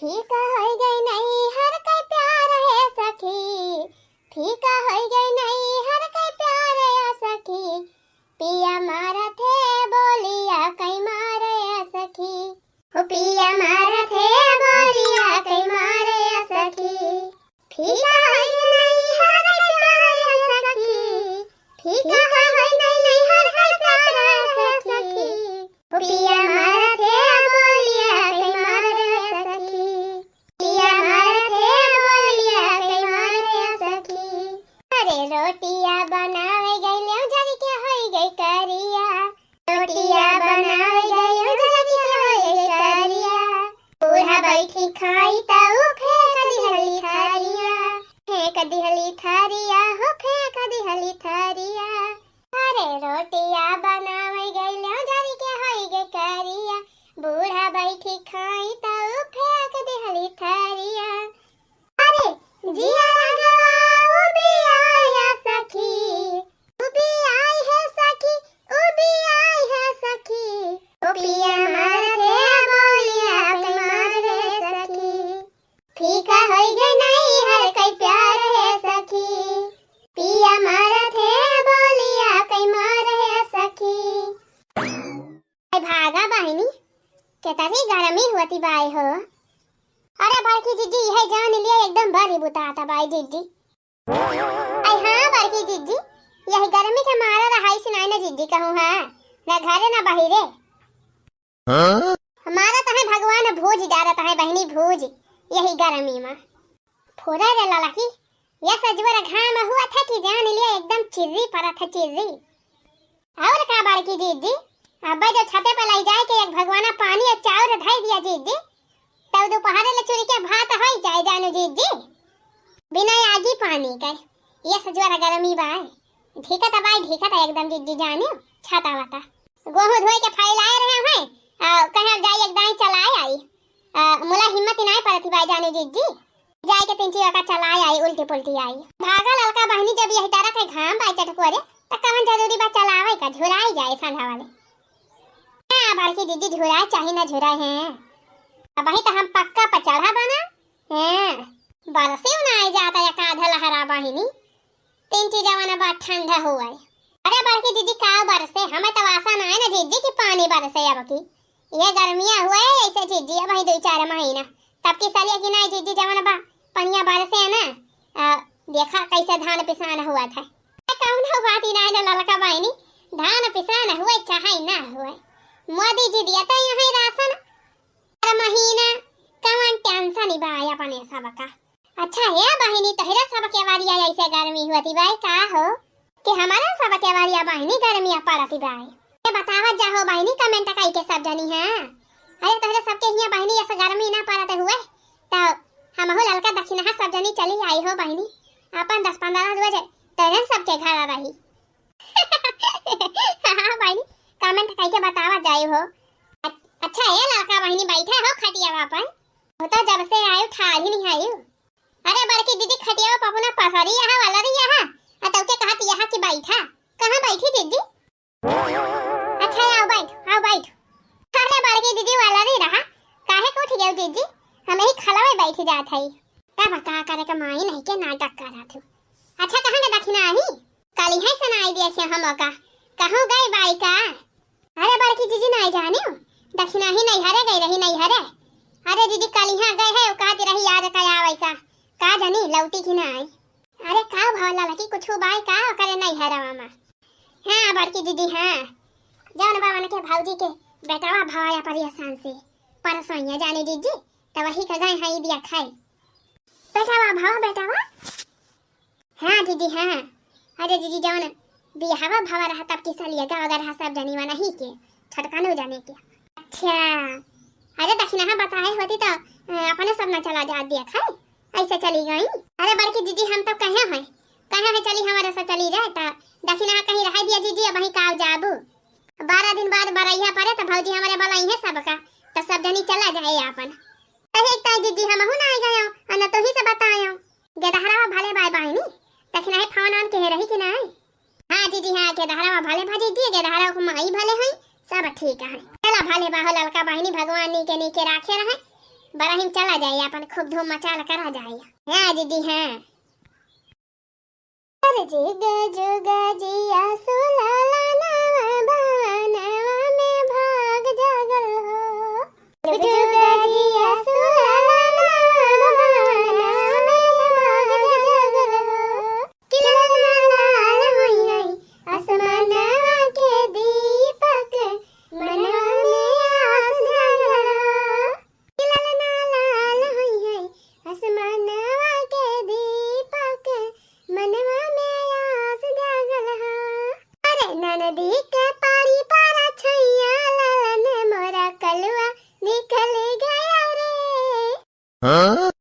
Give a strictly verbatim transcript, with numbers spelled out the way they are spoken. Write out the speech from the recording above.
फीका होइ गइ नैहर कै प्यार ए सखी, फीका होइ गइ नैहर कै प्यार ए सखी। पिया मारत हे बोलिया कै मार ए सखी। हो पिया मारत हे बोलिया कै मार ए सखी। फीका होइ गइ नैहर कै प्यार ए सखी, फीका होइ गइ नैहर कै प्यार ए सखी। ओ पिया मारत हे बोलिया कै मार ए सखी। पिया मारत हे बोलिया कै मार ए सखी। अरे रोटिया बनावे गइलेउ जरि के होइ गइ करिया। रोटिया बनावे गइलेउ जरि के होइ गइ करिया। बूढ़ा बैठी खाई तउ फेंक दिहली थारिया। फेंक दिहली थारिया हो फेंक दिहली थारिया। अरे रोटिया बनावे गइलेउ जरि के होइ गइ करिया। बूढ़ा बैठी खाई तउ फेंक दिहली थारिया। अरे जिया लगवा उबियाया सखी, उबियाई हे सखी, उबियाई हे सखी। ओ पिया मारत हे बोलिया कै मार ए सखी। फीका होइ गइ नैहर कै प्यार ए सखी। पिया मारत हे बोलिया कै मार ए सखी। अरे भागा बहिनी, केतरी गरमी होती बाय हो। अरे बड़की जिज्जी, इहै जानि लिया एकदम बरी बुतात बाय जिज्जी। अरे हाँ बड़की जिज्जी, यही गरमी के मारा रहाइस नाहीं न जिज्जी कहूँ है, न घरे न बहिरे। हाँ? मारत हैं भगवान भूज डारत हैं बहिनी भूज, यही गरमी मा। फुरे रे ललकी, यस अजवर घाम हुआ था कि जानि लिया एकदम चिर्री परत है चिर्री। अउर का बड़की जिज्जी, अब्बै जो छते पर लइ जाइके एक भगवाना पानी अउर चाउर धइ दिया जिज्जी, तब दुपहरे ले चुरि के भात होइ जाइ जानू जिज्जी। बिना आगी पानी कै, यस अजवर गरमी बाय। ढीकत बाय, ढीकत एकदम जिज्जी जानिउ, छाता वाता। गोहूँ धोइके फैलाए रहे हैं, अ, कहे अब जाई एक दाईं चलाए आई। अ, मुला हिम्मत ही नाहीं परत बाय जानू जिज्जी। जाइके तीन चार का चलाए आई, उल्टी पुल्टी आई। भागा ललका बहिनी, जब यही तरह के घाम बाय चटकोरे, त कवन जरूरी बा चलावै का, झुराई जाए संझा वाले। हाँ, बड़की जिज्जी झुराए चाही ना झुराए हैं। अबहीं त हम पक्का पर चढ़ा बना। हैं, बरसेउ नाहीं जाता एक आधा लहरा बहिनी। तीन चीजवा न बा ठंडा हुआ है। अरे बड़की जिज्जी का बरसे, हमें त आसा नाहीं न जिज्जी कि पानी बरसे अब की। ये गर्मिया हुआ है ऐसे जिज्जी, अबहीं दुइ चार महीना। तब की सलिया कि नाहीं जिज्जी जवन बा, पनिया बरसे है ना, अ, देखा कैसे धान पिसान हुआ था। कौनो बात ही नाहीं न ललका बहिनी, धान पिसान हुए चाहे ना हुए, मोदी जी दिया तो यहीं राशन हर महीना, कवन tension ही बा अपने सबका। अच्छा हे बहिनी, तोहरे सबके वरिया ऐसे गर्मी होती बाय का हो? कि हमारे सबके वरिया बहिनी गर्मिया पड़ती बाय। ये बतावत जा हो बहिनी, comment कइके सब जनी, हाँ। अरे तोहरे सबके हियाँ बहिनी ऐसे गर्मी ना पड़त हुए, त हमहू ललका दखिनहा सब जनी चली आई हो बहिनी। अपन दस पन्द्रह रोज तोहरे सबके घर रही। हाँ बहिनी, comment कइके बतावत जाई हो। अ-, अच्छा ए ललका बहिनी, बैठा हो खटियावा पर। हो तो जब से आयु ठाढ़ी नहीं आयु। अरे बड़की जिज्जी, खटियावा पपुना पसरी यहाँ वाला रही यहाँ। आ तौके कहत यहाँ कि बैठा। कहाँ बैठी जिज्जी? अच्छा आओ बैठ, आओ बैठ। अरे बड़की जिज्जी वाला रही रहा। काहे को उठ गयो जिज्जी? हम यही खलवे बैठ जात हई। तब का करे के माई नहीं के नाटक करत हूँ। अच्छा कहाँ के दखिना आही? काली है सुनाई दिया से हम का। कहूँ गए बाई का? अरे बड़की जिज्जी नाहीं जानिउ, दखिनही नैहरे गए रही नैहरे। अरे जिज्जी कलिहाँ गए है, उ कहती रही आज का आवै का, का जानी लौटी कि नाहीं। अरे का भवा ललकी कुछु बाय का ओकरे नैहरवा मा? हाँ बड़की जिज्जी हाँ, जौन बा उनके भौजी के बेटवा भवा या परेशान से, परसोइया जानी जिज्जी, त वही का गए हैं दिया खाए। बेटवा भवा बेटवा? हाँ जिज्जी हाँ। अरे जिज्जी जौन बियाहवा भवा रहा तब की सलिया गाँव गा रहा सब जनी वनही के, छोटकनो जने के। अच्छा। अरे दखिनहा बताए होती त, अ, अपने सब ना चला जात दिया खाए। ऐसे चली गई। अरे बड़की जिज्जी हम तो कहे हैं, कहे हैं चली हमारे सब चली जाए त दखिनहा कहीं रह दिया जिज्जी, अबहीं काव जाबू। बारह दिन बाद बरैया पड़े त भौजी हमारे बलाई है सबका, त सब जनी चला जाए आपन। अहे एक ताई जिज्जी हमहू ना आई गयो, अ न तोही से बतायो। गेदहरवा भले बाय बहिनी, दखिनही फोन आन के रही कि नाहीं? हाँ जिज्जी हाँ, गेदहरवा भले बा जिज्जी, गेदहरवा को माई भले हैं, सब ठीक है। चला भले बा हो ललका बहिनी, भगवान नीके नीके राखे रहे। बरहिम चला जाए, अपन खूब धूम मचाल करा जाए। हाँ दीदी, हाँ। अरे जुग जुग जिया सुललनवा भवनवा में भाग जागल हो। जुग जुग जिया सुललनवा भवनवा में भाग जागल हो। कि ललना लाल होई होई आसमानवा के दीपक, मनवा में आस जागल हो। कि ललना लाल होई होई आसमानवा के दीपक, मनवा में आस जागल हो। अरे ननदी के पारी पारा छैया, ललन मोरा कलुआ निकल गया रे। हाँ?